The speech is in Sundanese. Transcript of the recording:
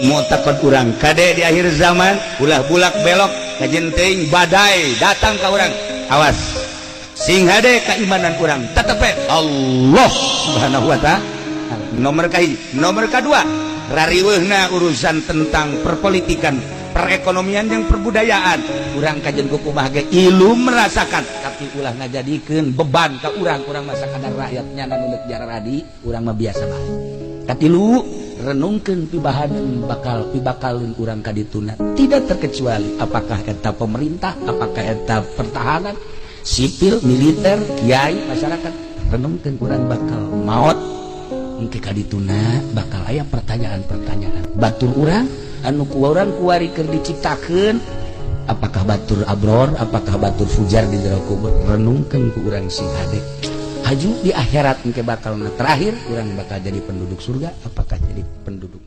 Mau takut urang kade di akhir zaman ulah bulak belok kajen teuing badai datang ka urang, awas sing hade keimanan urang tetep Allah Subhanahu wa Ta'ala nomor kahiji. Nomor kedua, rariweuhna urusan tentang perpolitikan, perekonomian, yang perbudayaan, urang kajen kumaha ge ilu merasakan, tapi ulah ngajadikeun beban ka urang. Urang masa kadar rakyatnya nu deuk jaradi, urang mah biasa bae. Katilu, renungkeun pibahadeun bakal pibakalun urang kadituna, tidak terkecuali apakah eta pemerintah, apakah eta pertahanan sipil, militer, kiai, masyarakat. Renungkeun urang bakal maot engke kadituna, bakal aya pertanyaan-pertanyaan. Batur urang anu ku urang kuari keur diciptakeun, apakah batur abror, apakah batur fujar di jero kubur. Renungkeun ku urang sing hade. Haju di akhirat engke bakal terakhir urang bakal jadi penduduk surga, apakah jadi penduduk